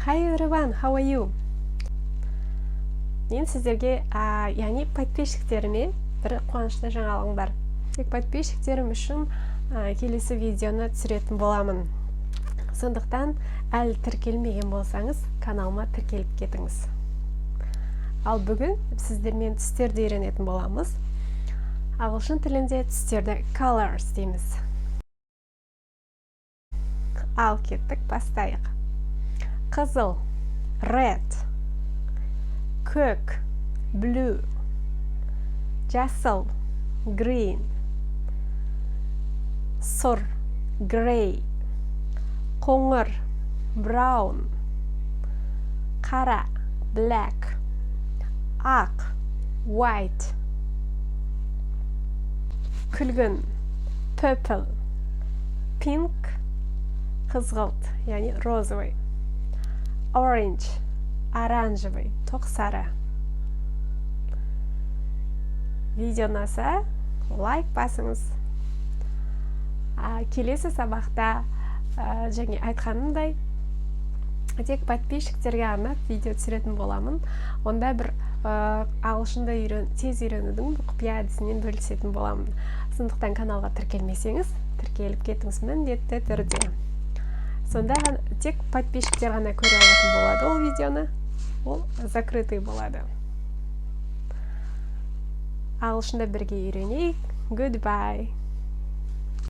Hi everyone, how are you? Мен сіздерге, яғни подписчиктеріме бір қуанышты жаңалығым бар. Тек подписчиктерім үшін келесі видеоны түсіретін боламын. Сондықтан әлі тіркелмеген болсаңыз, каналыма тіркеліп кетіңіз. Ал бүгін сіздермен түстерді үйренетін боламыз. Ағылшын тілінде түстерді colors дейміз. Ал кеттік, бастайық. Қызыл — red, көк — blue, жасыл — green, сұр — grey, қоңыр — brown, қара — black, ақ — white, күлгін — purple, pink — қызғылт, яғни розовый, orange — оранжевый, тоқ сары. Видео ұнаса, лайк басыңыз. Келесі сабақта, және айтқанымдай, тек подписчиктерге арнап видео түсіретін боламын. Онда бір ағылшынды тез үйренудің құпия әдісімен бөлісетін боламын. Сондықтан каналға тіркелмесеңіз, тіркеліп кетіңіз міндетті түрде. Сонда тек подписчиктер ғана көре алатын болады ол видеоны, ол закрытый болады. Ағылшынды бірге үйренейік. Goodbye.